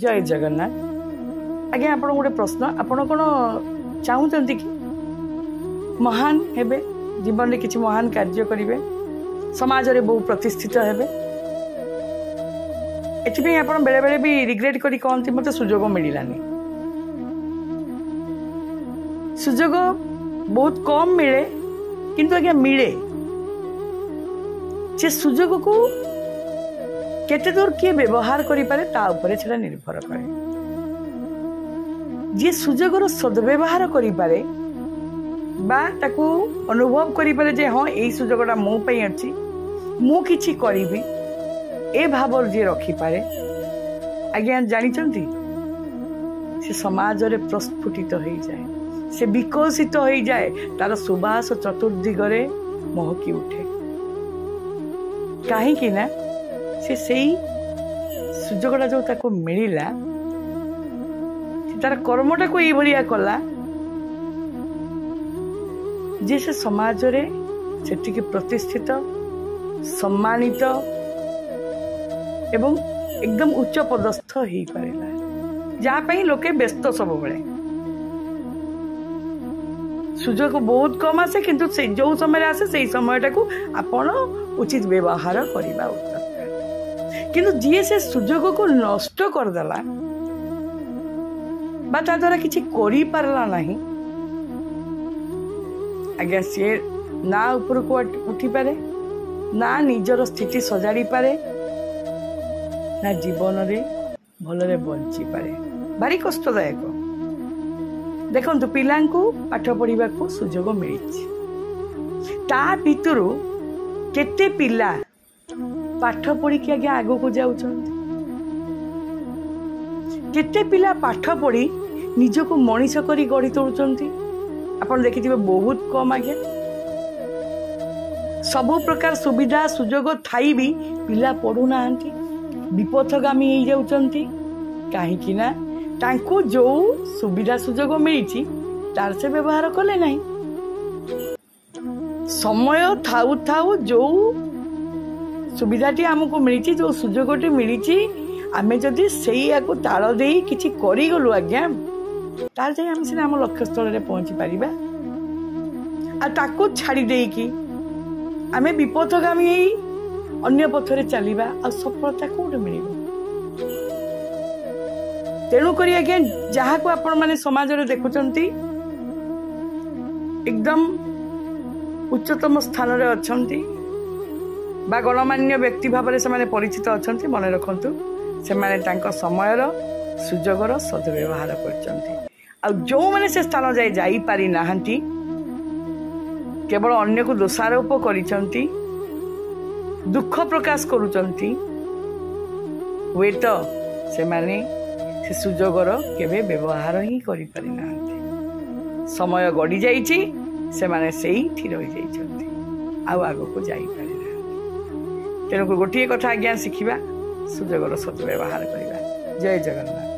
ଜୟ ଜଗନ୍ନାଥ। ଆଜ୍ଞା, ଆପଣ ଗୋଟେ ପ୍ରଶ୍ନ, ଆପଣ କ'ଣ ଚାହୁଁଛନ୍ତି କି ମହାନ ହେବେ, ଜୀବନରେ କିଛି ମହାନ କାର୍ଯ୍ୟ କରିବେ, ସମାଜରେ ବହୁ ପ୍ରତିଷ୍ଠିତ ହେବେ? ଏଥିପାଇଁ ଆପଣ ବେଳେବେଳେ ବି ରିଗ୍ରେଟ୍ କରି କହନ୍ତି, ମୋତେ ସୁଯୋଗ ମିଳିଲାନି। ସୁଯୋଗ ବହୁତ କମ୍ ମିଳେ, କିନ୍ତୁ ଆଜ୍ଞା ମିଳେ। ସେ ସୁଯୋଗକୁ କେତେ ଦୂର କିଏ ବ୍ୟବହାର କରିପାରେ, ତା ଉପରେ ସେଟା ନିର୍ଭର କରେ। ଯିଏ ସୁଯୋଗର ସଦ୍ବ୍ୟବହାର କରିପାରେ ବା ତାକୁ ଅନୁଭବ କରିପାରେ ଯେ ହଁ, ଏଇ ସୁଯୋଗଟା ମୋ ପାଇଁ ଅଛି, ମୁଁ କିଛି କରିବି, ଏ ଭାବ ଯିଏ ରଖିପାରେ ଆଜ୍ଞା, ଜାଣିଛନ୍ତି, ସେ ସମାଜରେ ପ୍ରସ୍ଫୁଟିତ ହେଇଯାଏ, ସେ ବିକଶିତ ହେଇଯାଏ, ତାର ସୁବାସ ଚତୁର୍ଦିଗରେ ମହକି ଉଠେ। କାହିଁକି ନା ସେ ସେଇ ସୁଯୋଗଟା ଯେଉଁ ତାକୁ ମିଳିଲା, ସେ ତାର କର୍ମଟାକୁ ଏଇଭଳିଆ କଲା ଯେ ସେ ସମାଜରେ ସେତିକି ପ୍ରତିଷ୍ଠିତ, ସମ୍ମାନିତ ଏବଂ ଏକଦମ ଉଚ୍ଚ ପଦସ୍ଥ ହେଇପାରିଲା, ଯାହା ପାଇଁ ଲୋକେ ବ୍ୟସ୍ତ ସବୁବେଳେ। ସୁଯୋଗ ବହୁତ କମ୍ ଆସେ, କିନ୍ତୁ ସେ ଯେଉଁ ସମୟରେ ଆସେ, ସେଇ ସମୟଟାକୁ ଆପଣ ଉଚିତ ବ୍ୟବହାର କରିବା ଦରକାର। କିନ୍ତୁ ଯିଏ ସେ ସୁଯୋଗକୁ ନଷ୍ଟ କରିଦେଲା ବା ତା ଦ୍ୱାରା କିଛି କରିପାରିଲା ନାହିଁ ଆଜ୍ଞା, ସିଏ ନା ଉପରକୁ ଉଠିପାରେ, ନା ନିଜର ସ୍ଥିତି ସଜାଡ଼ି ପାରେ, ନା ଜୀବନରେ ଭଲରେ ବଞ୍ଚିପାରେ। ଭାରି କଷ୍ଟଦାୟକ। ଦେଖନ୍ତୁ, ପିଲାଙ୍କୁ ପାଠ ପଢ଼ିବାକୁ ସୁଯୋଗ ମିଳିଛି, ତା ଭିତରୁ କେତେ ପିଲା ପାଠ ପଢ଼ିକି ଆଜ୍ଞା ଆଗକୁ ଯାଉଛନ୍ତି? କେତେ ପିଲା ପାଠ ପଢ଼ି ନିଜକୁ ମଣିଷ କରି ଗଢ଼ି ତୋଳୁଛନ୍ତି? ଆପଣ ଦେଖିଥିବେ, ବହୁତ କମ୍ ଆଜ୍ଞା। ସବୁ ପ୍ରକାର ସୁବିଧା ସୁଯୋଗ ଥାଇ ବି ପିଲା ପଢ଼ୁନାହାନ୍ତି, ବିପଥଗାମୀ ହେଇଯାଉଛନ୍ତି। କାହିଁକି ନା ତାଙ୍କୁ ଯେଉଁ ସୁବିଧା ସୁଯୋଗ ମିଳିଛି, ତାର ସେ ବ୍ୟବହାର କଲେ ନାହିଁ। ସମୟ ଥାଉ ଥାଉ ଯେଉଁ ସୁବିଧାଟି ଆମକୁ ମିଳିଛି, ଯେଉଁ ସୁଯୋଗଟି ମିଳିଛି, ଆମେ ଯଦି ସେଇଆକୁ ତାଳ ଦେଇ କିଛି କରିଗଲୁ ଆଜ୍ଞା, ତାହେଲେ ଯାଇ ଆମେ ସିନା ଆମ ଲକ୍ଷ୍ୟସ୍ଥଳରେ ପହଞ୍ଚି ପାରିବା। ଆଉ ତାକୁ ଛାଡ଼ି ଦେଇକି ଆମେ ବିପଥଗାମୀ ହେଇ ଅନ୍ୟ ପଥରେ ଚାଲିବା, ଆଉ ସଫଳତା କୋଉଠି ମିଳିବ? ତେଣୁକରି ଆଜ୍ଞା, ଯାହାକୁ ଆପଣମାନେ ସମାଜରେ ଦେଖୁଛନ୍ତି ଏକଦମ ଉଚ୍ଚତମ ସ୍ଥାନରେ ଅଛନ୍ତି ବା ଗଣମାନ୍ୟ ବ୍ୟକ୍ତି ଭାବରେ ସେମାନେ ପରିଚିତ ଅଛନ୍ତି, ମନେ ରଖନ୍ତୁ, ସେମାନେ ତାଙ୍କ ସମୟର ସୁଯୋଗର ସଦ୍ବ୍ୟବହାର କରିଛନ୍ତି। ଆଉ ଯେଉଁମାନେ ସେ ସ୍ଥାନ ଯାଇ ଯାଇପାରି ନାହାନ୍ତି, କେବଳ ଅନ୍ୟକୁ ଦୋଷାରୋପ କରିଛନ୍ତି, ଦୁଃଖ ପ୍ରକାଶ କରୁଛନ୍ତି, ହୁଏତ ସେମାନେ ସେ ସୁଯୋଗର କେବେ ବ୍ୟବହାର ହିଁ କରିପାରିନାହାନ୍ତି। ସମୟ ଗଡ଼ି ଯାଇଛି, ସେମାନେ ସେଇଠି ରହିଯାଇଛନ୍ତି, ଆଉ ଆଗକୁ ଯାଇପାରିନାହାନ୍ତି। ତେଣୁ ଗୋଟିଏ କଥା ଆଜ୍ଞା ଶିଖିବା, ସୁଯୋଗର ସଦ୍ବ୍ୟବହାର କରିବା। ଜୟ ଜଗନ୍ନାଥ।